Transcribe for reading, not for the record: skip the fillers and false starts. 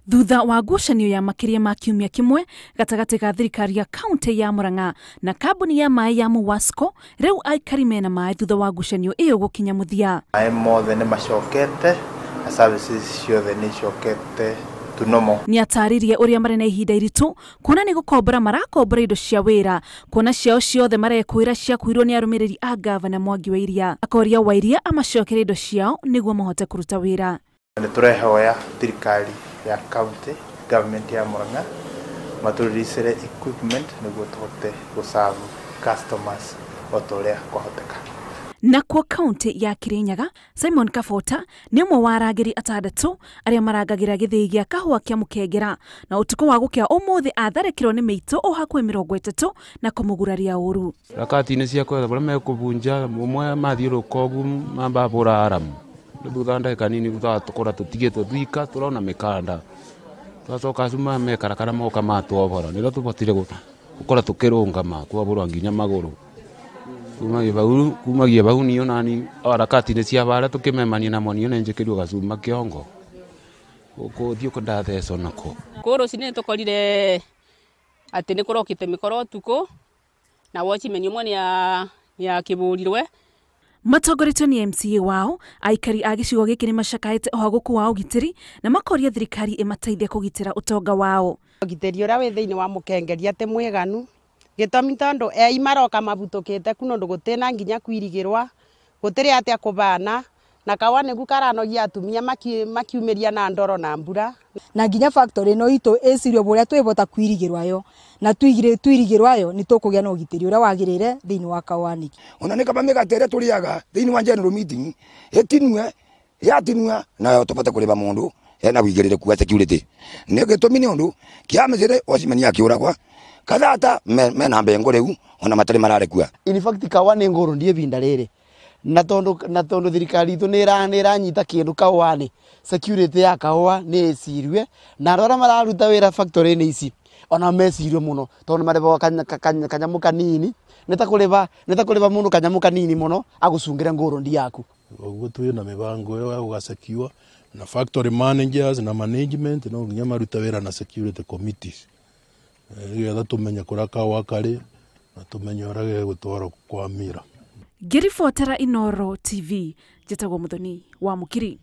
Thutha wa ngucanio ya makĩria ma kiumia kĩmwe gatagatĩ ga thirikari ya kaunti ya Murang'a na kambuni ya maĩ ya Muwasco, rĩu aikari mena maĩ thutha wa ngucanio ĩyo gũkinya mũthia. Maĩ mothe nĩ macokete na services ciothe nĩ icokete to normal. Nĩ atarĩrie ũrĩa marĩ na ihinda iritũ kuona nĩ gũkombora marakombora indo cia wĩra, kuona ciao ciothe marekwĩra ciakuirwo nĩ arũmĩrĩri a gavana Mwangi wa Iria. Akoria wa Iria amacokere indo ciao nĩguo mahote kũruta wĩra. Nĩ tũrehoya thirikari ya county government ya Murang'a matũrĩricĩre equipment nĩguo tũhote gũserve customers o ta ũrĩa kwahoteka. Nakuo kaunti ya Kirinyaga, Simon Kabota nĩ ũmwe wa arangĩri atandatũ arĩa marangagĩra gĩthĩi gĩa kahũa kĩa Mũkengera, na ũtukũ wa gũkĩa ũmũthĩ atharĩkĩrwo nĩ mĩitũ o hakuhĩ 30 na kũmũguraria ũru. Rakati-inĩ cia kwetha barĩa mekũbunja ũmwe mathiũrũrũka ũguo mamba bũra aramu. Thutha ndagĩka nini thutha tũkora tũtigĩtwo twika tũrona mĩkanda. Twacoka acio mekarakara moka matwobora nĩrĩo tũbotire gũkora tũkĩrũngama kwoborwa nginya magũrũ. Kumagia bau niyo nani harakati-inĩ cia bara tũkĩmemania namo niyo nenjĩkĩrio gacuma kĩongo. Gũkũ thiĩ ũko ndathecwo nako. Kũu rũcinĩ nĩtũkorire atĩ nĩ kũrokĩte mĩkoro ũtukũ na watchman ũmwe nĩakĩbũrirwe. Matongoretio nĩ MCA wao, aikari a gĩcigo gĩkĩ nĩ macakaĩte ũhagũku wa ũgitĩri na makoria thirikari ĩmateithie kũgitĩra ũtonga wao. Ũgitĩri ũrĩa wĩ thĩinĩ wa Mũkengeri atĩ mwĩganu, gĩtũmi tondũ ei maroka mabutũkĩte kuno ũndũ gũtĩna nginya kwirigĩrwa, gũtirĩ atĩa kũbana, na kawa nĩgu karanogia atumia makiumĩria na ndoro na mbura. Na nginya factory ĩno itũ ĩcirio ũrĩa twĩbota kwirigĩrwa yo, na twirigĩrwa yo nĩ tũkũgĩa na ũgitĩri ũrĩa wagĩrĩire thĩinĩ wa Kawaniki. Ona nĩ kaba mĩgate ĩrĩa tũrĩaga thĩinĩ wa general meeting ĩtinue, yatinua nayo tũbote kũrĩba mũndũ ena wĩigĩrĩrĩku wa security. Nĩ gĩtũmi nĩ ũndũ kĩamĩcĩrĩ watchman akĩũragwa kathata mena mbengo rĩu ona matarĩ mararekua. In fact kawa nĩ ngũrũ ndiĩ ibinda rĩrĩ. Na tondu thirikari itũ nĩ ĩranyita kĩndũ Kaũa-nĩ, security ya Kaũa nĩ ĩcirwe, na andũ arĩa mararuta wĩra factory-inĩ ici ona mecirwe mũno tondũ marĩhagwo kanyamũ kanini, nĩ ta kũrĩba mũndũ kanyamũ kanini mũno agũcungĩre ngũrũndi yaku. Ũguo twĩ na mĩbango ĩyo ya gũgacecure na factory managers na management no nginya marute wĩra na security committees nĩgetha tũmenye kũrĩa Kaũa karĩ na tũmenye ũrĩa gegũtwarwo kwa mira. Ngĩribotera Inooro TV, njĩtagwo Muthoni wa Mũkiri.